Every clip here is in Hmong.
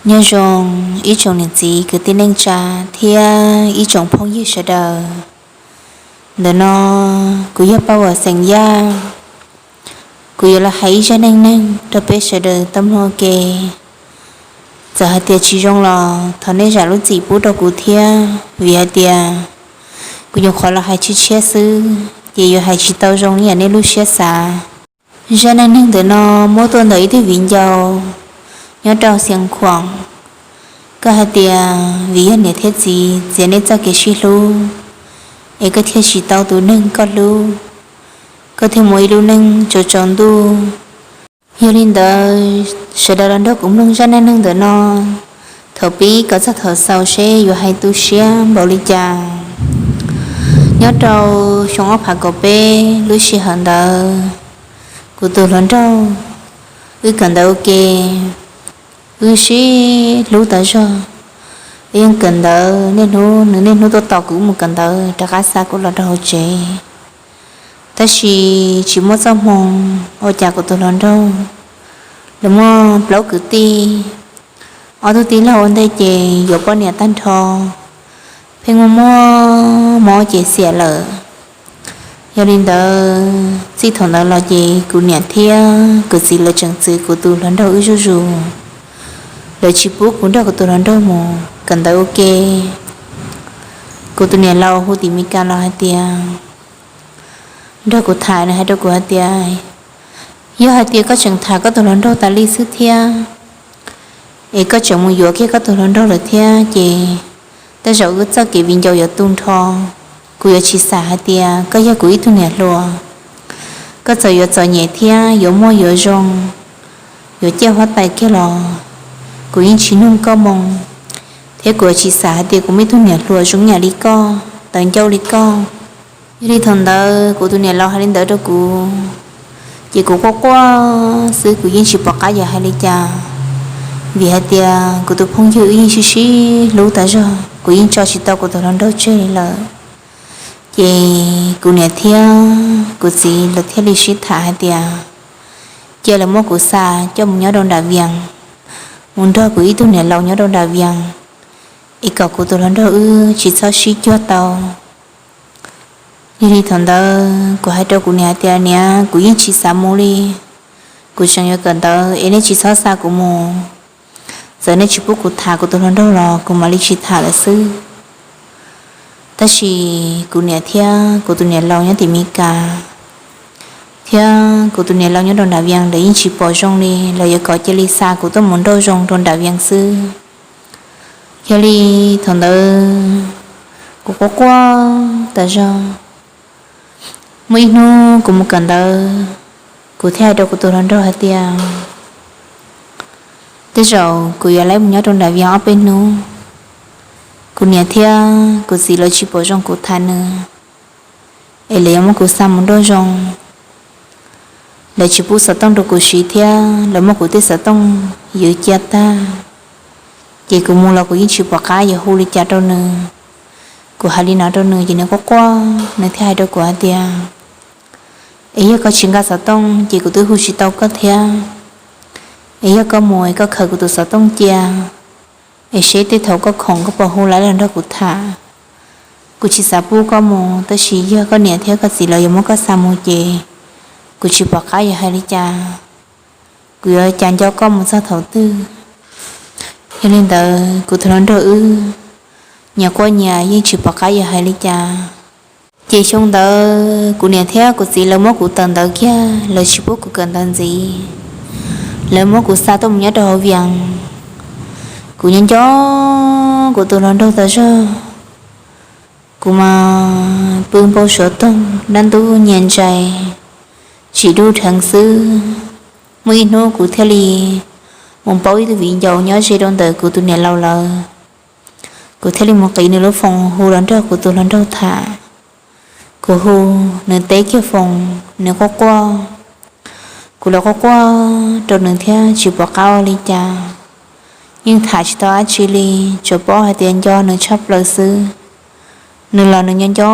Nyob zoo ib tsoom niam txiv kwv tij neej tsa thiab ib tsoom phooj ywg sawv daws. Ntawm no kuv yog Paj Vam xeem Yaj. Kuv yuav los hais ib zaj neej neeg rau peb sawv daws tau mloog ua ke. Txawm hais tias tsis zoo los thov nej zam lub txim pub rau kuv thiab, vim hais tias kuv nyuam qhuav los hais tshiab tshiab xwb ces yuav hais tsis tau zoo li yam nej lub siab xav. Zaj neej neeg ntawm no muab tuaj ntawm ib tug viv ncaus nyob rau Xiav Khuam. Koj hais tias vim yog niam thiab txiv txiav nej txoj kev sib hlub, es koj thiaj tsis tau tus neeg koj hlub, koj thiaj mus ib lub neej tsaus tsaus ntuj. Yog li ntawd, sawv daws los nrog kuv mloog zaj neej neeg ntawm no thaum pib kom txog thaum xaus seb yuav hais tu siab npaum li cas. Nyob rau xyoo ob phav kaum peb lub sij hawm ntawd, kuv tus hluas nraug, wb kawm ntawv ua ke, wb sib hlub tas zog. Wb yeej kawm ntawv niaj hnub, nws niaj hnub tuaj tos kuv mus kawm ntawv rov qab xa kuv los rau hauv tsev. Tab sis tsis muaj txoj hmoo ua cas kuv tus hluas nraug, lawv muaj plaub kwv tij, ob tug tij laug ua ntej ces yuav poj niam tag nrho, pheej muaj muaj mob ces xiam lawm. Yog li ntawd txij thaum ntawd los ces kuv niam thiab kuv txiv lawv tseem txwv kuv tus hluas nraug wb zuj zus. Lawv tsis pub kuv nrog kuv tus hluas nraug mus kawm ntawv ua ke. Kuv tus niam laus hu tim Meskas los hais tias, nrog kuv tham, nws hais rau kuv hais tias, yog hais tias koj tseem tham koj tus hluas nraug tas li xwb thiab, es koj tseem mus yuav kiag koj tus hluas nraug lawm thiab ces tej zaum wb txoj kev viv ncaus yuav tu nrho. Kuv yuav tsis xam hais tias koj yog kuv ib tug niam hluas. Koj txawm yuav txom nyem thiab yuav muaj yuav zoo, yuav ciaj huab tais kiag los kuv yeej tsis nug koj moo, thiab kuv yuav tsis xam hais tias kuv muaj ib tug niam hluas zoo yam li koj, tawv ncauj li koj. Yog li thaum ntawd kuv tus niam laus hais li ntawd rau kuv, ces kuv quaj quaj xwb, kuv yeej tsis pom qab yuav hais li cas, vim hais tias kuv tus phooj ywg wb yeej sib sib hlub tas zog, kuv yeej tso tsis tau kuv tus hluas nraug tseg li lawm. Ces kuv niam thiab kuv txiv lawv thiaj li sib tham hais tias, cia lawv muab kuv xa coj mus nyob rau nram Vias, mus nrog kuv ib tug niam laus nyob rau nram Vias, es kom kuv tus hluas nraug wb tsis txhob sib cuag tau. Yog li thaum ntawd kuv hais rau kuv niam hais tias, niam, kuv yeej tsis xav mus li, kuv tseem yuav kawm ntawv es nej tsis txhob xa kuv mus. Txawm nej tsis pub kuv tham kuv tus hluas nraug los kuv mam li tsis tham lawm xwb. Tab sis kuv niam thiab kuv tus niam laus nyob tim Meskas, thiab kuv tus niam laus nyob rau nram Vias lawv yeej tsis pom zoo li, lawv yuav kom cia li xa kuv tuaj mus nrauj zoo rau nram Vias xwb. Yog li thaum ntawd kuv quaj quaj tas zog. Muaj ib hnub kuv mus kawm ntawv, kuv thiaj hais rau kuv tus hluas nraug hais tias, tej zaum kuv yuav lawv mus nyob rau nram Vias ob peb hnub. Kuv niam thiab kuv txiv lawv tsis pom zoo kuv tham nws, es lawv yuav muab kuv xa mus nrauj zoo. Lawv tsis pub xov tooj rau kuv siv thiab lawv muab kuv tej xov tooj ywj cia tag. Ces kuv mus los kuv yeej tsis pom qab yuav hu li cas rau nws. Kuv hais li no rau nws ces nws quaj quaj, nws thiaj hais rau kuv hais tias, es yog koj tsis nqa xov tooj ces kuv twb hu tsis tau koj thiab. Es yog koj mus es koj khaws kuv tus xov tooj cia, es seb tej thaum koj khoom koj puas hu lawv los nrog kuv tham. Kuv tsis xav pub koj mus, tab sis yog koj niam thiab koj txiv lawv yuav muab koj xa mus ces kuv tsis pom qab yuav hais li cas. Kuv yuav cas nco koj mus txog thaum twg? Yog li ntawd kuv tus hluas nraug wb nyias quaj nyias yeej tsis pom qab yuav hais li cas. Ces xyoo ntawd kuv niam thiab kuv txiv lawv muab kuv tawm ntawv kiag, lawv tsis pub kuv kawm ntawv ntxiv. Lawv muab kuv xa tuaj mus nyob rau hauv Vias. Kuv nyob nco kuv tus hluas nraug tas zog. Kuv mas pw npau suav toog, dab ntub nyias ntsais, tsis dub dheev xwb. Muaj ib hnub kuv thiaj li mus paub ib tug viv ncaus nyob ze rau ntawm kuv tus niam laus lawv. Kuv thiaj li mus qiv nws lub foos hu los nrog kuv tus hluas nraug tham. Kuv hu, nws teb kiag foos, nws quaj quaj. Kuv los quaj quaj rau nws thiab tsis pom qab ua li cas. Yeej tham tsis tau dab tsi li, tsuas paub hais tias nco nws tshaj plaws xwb. Nws los nws nco nco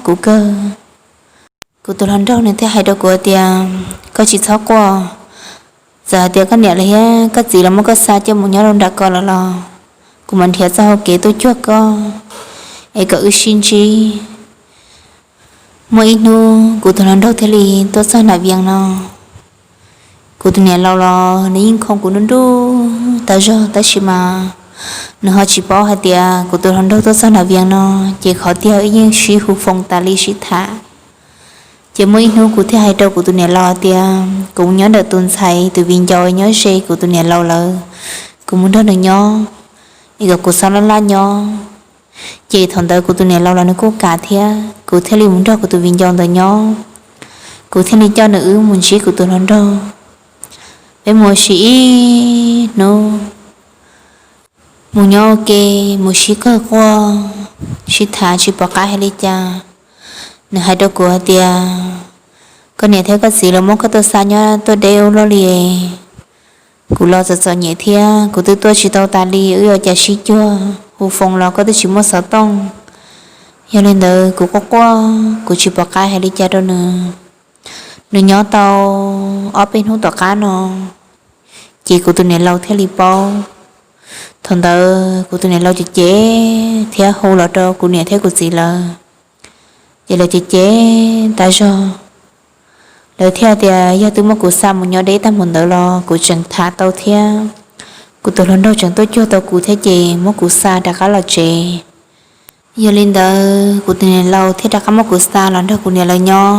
kuv kawg. Kuv tus hluas nraug nws thiaj hais rau kuv tias, koj tsis txhob quaj, Txawm hais tias koj niam los thiab koj txiv los muab koj xa coj mus nyob rau nram ko lawm los kuv mam nrhiav txoj hau kev tuaj cuag koj es kom wb sib ntsib. Muaj ib hnub kuv tus hluas nraug thiaj li tuaj txog nram Vias no. Kuv tus niam laus los nws yeej khoo kuv nruj nruj tag zog tab sis mas nws ho tsis paub hais tias kuv tus hluas nraug tuaj txog nram Vias no, ces qhov tiag wb yeej sib hu foo tas li sib tham. Ces muaj ib hnub kuv thiaj hais rau kuv tus niam laus tias kuv mus nyob ntawm tus ntxhais tus viv ncaus nyob ze kuv tus niam laus lawv, kuv mus nrog nws nyob es kom kuv txhob laj laj nyob. Ces thaum ntawd kuv tus niam laus los nws kuj kam thiab, kuv thiaj li mus nrog kuv tus viv ncaus ntawd nyob. Kuv thiaj li coj nws wb mus ntsib kuv tus hluas nraug. Peb mus ua si ib hnub, mus nyob ua ke, mus sib kawg quaj, sib tham tsis pom qab hais li cas. Nws hais rau kuv hais tias, koj niam thiab koj txiv lawv muab koj tuaj xa nyob tuaj deb ua luaj li. Kuv los txom txom nyem thiab kuv twb tuaj tsis tau tas li, wb ua cas sib cuag, hu foo los koj twb tsis muaj xov tooj. Yog li ntawd kuv quaj quaj, kuv tsis pom qab hais li cas rau nws. Nws nyob tau ob peb hnub tom qab no, ces kuv tus niam laus thiaj li paub. Thaum ntawd kuv tus niam laus cem cem thiab hu los rau kuv niam thiab kuv txiv lawv, ces lawv cem cem tas zog. Lawv thiaj tias yog twb muab kuv xa mus nyob deb tag npaum ntawd los kuv tseem tham tau thiab, kuv tus hluas nraug tseem tuaj cuag tau kuv thiab ces muab kuv xa rov qab los tsev. Yog li ntawd kuv tus niam laus thiaj rov qab muab kuv xa los nrog kuv niam lawv nyob.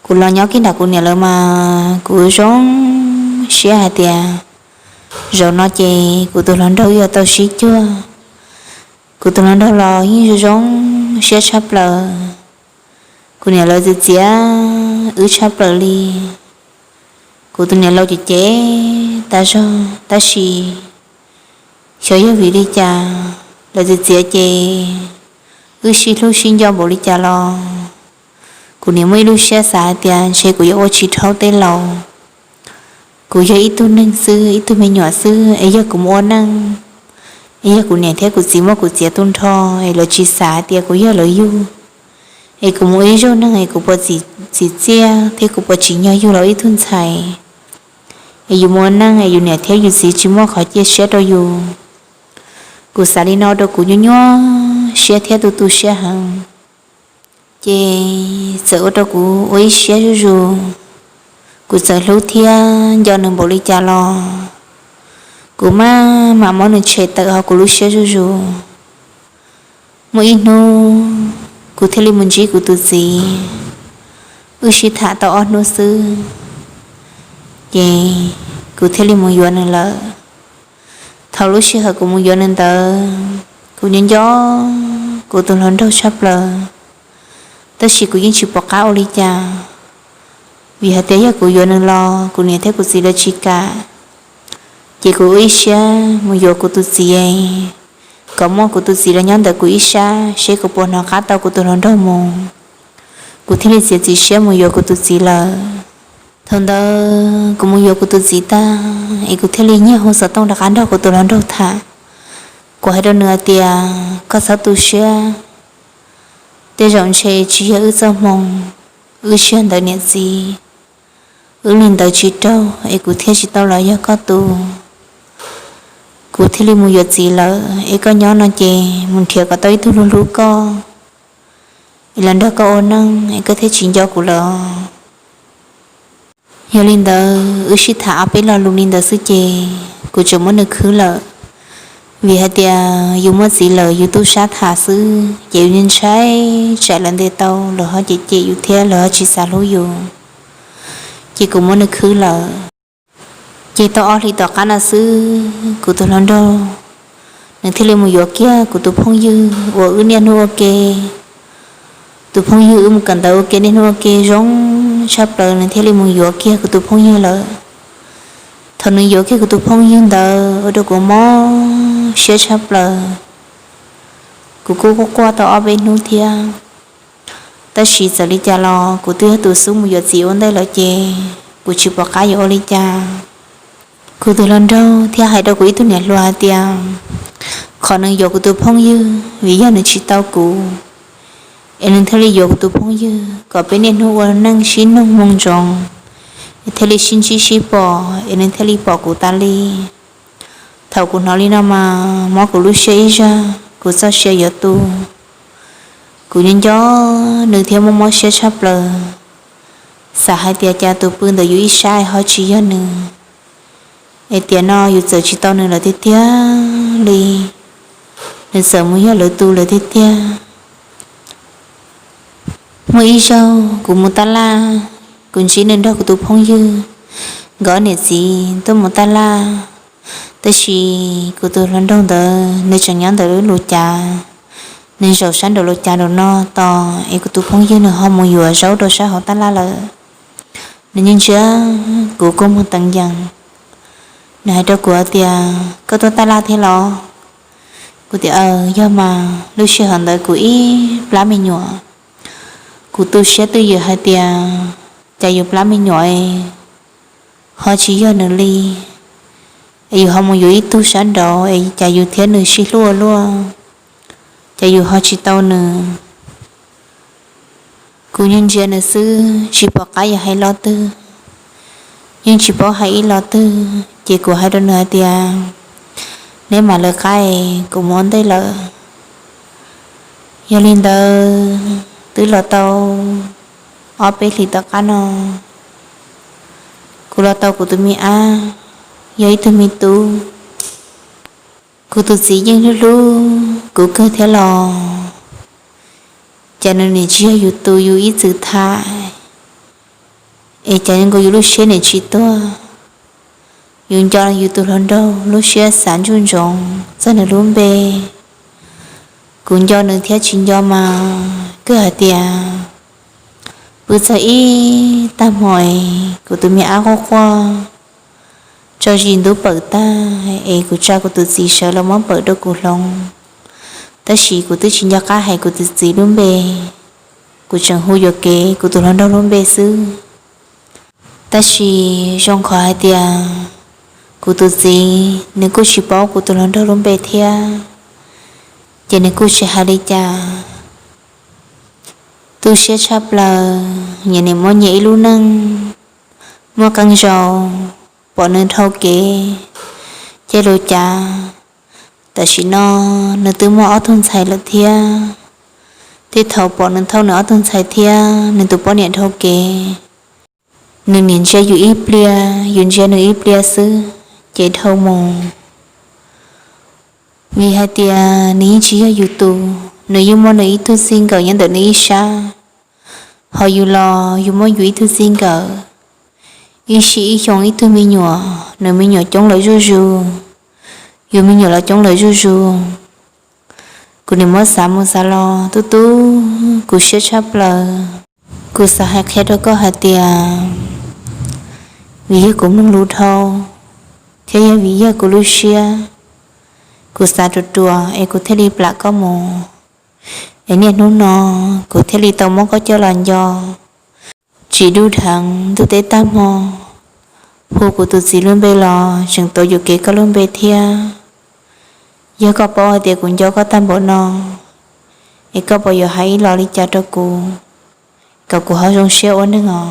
Kuv los nyob kiag nram kuv niam lawv mas kuv zoo siab hais tias zaum no ces kuv tus hluas nraug yuav tau sib cuag. Kuv tus hluas nraug los yeej zoo zoo siab tshaj plaws. Kuv niam lawv txiav txiav wb tshaj plaws li. Kuv tus niam laus cem cem tas zog tab sis xyov yog vim li cas lawv txiav txiav ces wb sib hlub sib nco npaum li cas los kuv niam muaj ib lub siab xav hais tias ntshe kuv yuav ua tsis dhau tej laus. Kuv yog ib tug neeg xwb, ib tug me nyuam xwb es yog kuv mus ua neej es yog kuv niam thiab kuv txiv muab kuv txiav tu nrho es lawv tsis xav hais tias kuv yog lawv yug, es kuv mus ua ib zaug neeg es kuv puas txim txiaj thiab kuv puas tsim nyog yug los ib tug ntxhais, es yus mus ua neej es yus niam thiab yus txiv tsis muaj qhov cia siab rau yus. Kuv xav li no rau kuv nyuaj nyuaj siab thiab tu tu siab heev. Ces txawm ua rau kuv ua ib siab zuj zus. Kuv txawm hlub thiab nco nws npaum li cas los kuv maj mam muab nws tshem tawm hauv kuv lub siab zuj zus. Muaj ib hnub kuv thiaj li mus ntsib kuv tus txiv. Wb sib tham tau ob hnub xwb, ces kuv thiaj li mus yuav nws lawm. Thaum lub sij hawm kuv mus yuav nws ntawd, kuv nyob nco kuv tus hluas nraug tshaj plaws, tab sis kuv yeej tsis pom qab ua li cas, vim hais tias yog kuv yuav nws los kuv niam thiab kuv txiv lawv tsis kam. Ces kuv ua ib siab mus yuav kuv tus txiv, kom muaj kuv tus txiv los nyob ntawm kuv ib sab seb kuv puas hnov qab tau kuv tus hluas nraug mus. Kuv thiaj li txiav txim siab mus yuav kuv tus txiv lawm. Thaum ntawd kuv mus yuav kuv tus txiv tag es kuv thiaj li nyiag hu xov tooj rov qab nrog kuv tus hluas nraug tham. Kuv hais rau nws hais tias, koj txhob tu siab, tej zaum ntshe tsis yog wb txoj hmoo, wb tsis yog ntawm niam txiv, wb li ntawd tsis raug es kuv thiaj tsis tau los yog koj tus. Kuv thiaj li mus yuav txiv lawm es koj nyob no ces mus nrhiav kom tau ib tug hlub hlub koj es los nrog koj ua neej es koj thiaj tsis nco kuv lawm. Yog li ntawd wb sib tham ob peb lo lus li ntawd xwb ces kuv tseem muab nws khwb lawm. Vim hais tias yus muaj txiv lawm yus tub sab tham xwb ces yus ntshai tsam lawv ntes tau los ho cem cem yus thiab lawv ho tsis xav hlub yus, ces kuv muab nws khwb lawm. Ces tau ob hlis tom qab no xwb kuv tus hluas nraug nws thiaj li mus yuav kiag kuv tus phooj ywg uas wb niaj hnub ua ke. Tus phooj ywg wb mus kawm ntawv ua ke niaj hnub ua ke zoo tshaj plaws nws thiaj li mus yuav kiag kuv tus phooj ywg lawm. Thaum nws yuav kiag kuv tus phooj ywg ntawd ua rau kuv mob siab tshaj plaws. Kuv kuj quaj quaj tau ob peb hnub thiab. Tab sis txawm li cas los kuv twb yog tus xub mus yuav txiv ua ntej lawm ces kuv tsis pom qab yuav ua li cas. Kuv tus hluas nraug thiaj hais rau kuv ib tug niam hluas hais tias, qhov nws yuav kuv tus phooj ywg vim yog nws tsis tau kuv, es nws thiaj li yuav kuv tus phooj ywg kom peb niaj hnub ua neej sib noog moo ntsoov, thiaj li sib ntsib sib pom es nws thiaj li pom kuv tas li. Thaum kuv hnov li no mas mob kuv lub siab ib zaj, kuv txoj sia yuav tu. Kuv nyob nco nws thiab mob mob siab tshaj plaws, xav hais tias cas tus pw ntawm yus ib sab ho tsis yog nws, es tiam no yus txawm tsis tau nws lawm tiag tiag li, nws txawm mus yog lwm tus lawm tiag tiag. Muaj ib zaug kuv mus taj laj, kuv ntsib nws nrog kuv tus phooj ywg nkawd niam txiv tuaj mus taj laj, tab sis kuv tus hluas nraug ntawd nws tseem nyob ntawm lub luv cav, nws zaum sab nraum luv cav nraum no tos es kuv tus phooj ywg nws ho mus yuav zaub rau sab hauv taj laj lawm. Nws ntsia ntsia kuv kua muag teev yees, nws hais rau kuv hais tias, koj tuaj taj laj thiab los? Kuv tias, aws, yog mas, lub sij hawm ntawd kuv ib plab me nyuam. Kuv tu siab twj ywm hais tias, cas yus plab me nyuam es ho tsis yog nws li, es yus ho mus yuav ib tug sab nraud es cas yus thiab nws sib hlub ua luaj, ces yus ho tsis tau nws. Kuv yeej ntsia nws xwb tsis pom qab yuav hais lo twg, yeej tsis paub hais ib lo twg ces kuv hais rau nws hais tias, neb mam lawv qab es kuv mus ua ntej lawm. Yog li ntawd twb los tau ob peb hlis tom qab no, kuv los tau kuv tus me ab, yog ib tug me tub. Kuv tus txiv yeej hlub hlub kuv kawg thiab los, cas nws nim tsis yog yus tus yus ib txwm tham, es cas nkaus yus lub siab nim tsis tuag. Yus nco yus tus hluas nraug lub siab xav ntsuj ntsoov txog nws lub npe. Kuv nco nws thiab tsis nco mas kawg hais tias, pw txog ib tag hmo es kuv tus me ab quaj quaj tso zis ntub pawm tag es kuv tsa kuv tus txiv sawv los muab pawm rau kuv hloov, tab sis kuv twb tsis nco qab hais kuv tus txiv lub npe. Kuv tseem hu yuam kev kuv tus hluas nraug lub npe xwb. Tab sis zoo qhov hais tias kuv tus txiv nws kuj tsis paub kuv tus hluas nraug lub npe thiab, ces nws kuj tsis hais li cas. Tu siab tshaj plaws, nyias nim muaj nyias ib lub neej, muaj qee zaus pom nws dhau kev, caij lub cav. Tam sim no nws twb muaj ob tug ntxhais lawm thiab. Tej thaum pom nws thauj nws ob tug ntxhais thiab nws tus poj niam dhau kev, nws nim ntsia yus ib pliag yus ntsia nws ib pliag xwb ces dhau mus. Vim hais tias nws yeej tsis yog yus tus, nws yeej muaj nws ib tug txij nkawm nyob ntawm nws ib sab, ho yus los yus muaj yus ib tug txij nkawm. Ib sim ib xyoo ib tug me nyuam, nws me nyuam coob lawm zuj zus, yus me nyuam los coob lawm zuj zus. Kuv nim muab xav mus xav los tub tub kuv siab tshaj plaws. Kuv xav hais qhia rau koj hais tias, vim yog kuv mloog lus dhau, thiab yog vim yog kuv lub siab, kuv xav ruam ruam es kuv thiaj li plam koj mus. Es niaj hnub no kuv thiaj li tau muab koj coj los nco. Tsim dub dheev ntuj teb tag hmo, hu kuv tus txiv lub npe los tseem tuav yuam kev koj lub npe thiab. Yog koj paub hais tias kuv nco koj tag npaum no, es koj puas yuav hais ib los li cas rau kuv, kom kuv ho zoo siab ua neeg os?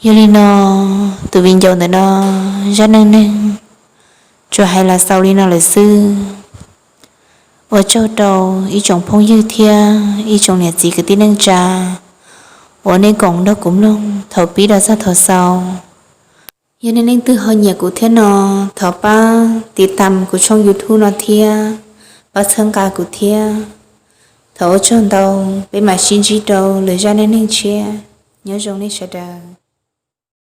Yog li no, tus viv ncaus ntawm no zaj neej neeg tsuas hais los xaus li no lawm xwb. Ua tsaug rau ib tsoom phooj ywg thiab ib tsoom niam txiv kwv tij neej tsa uas nej koom nrog kuv mloog thaum pib los txog thaum xaus. Yog nej leej twg ho nyiam kuv thiab no, thov pab tiv tam kuv tshooj YouTube no thiab, pab txhawb nqa kuv thiab. Thov ua tsaug ntau, peb mam sib ntsib rau lwm zaj neej neeg tshiab. Nyob zoo nej sawv daws.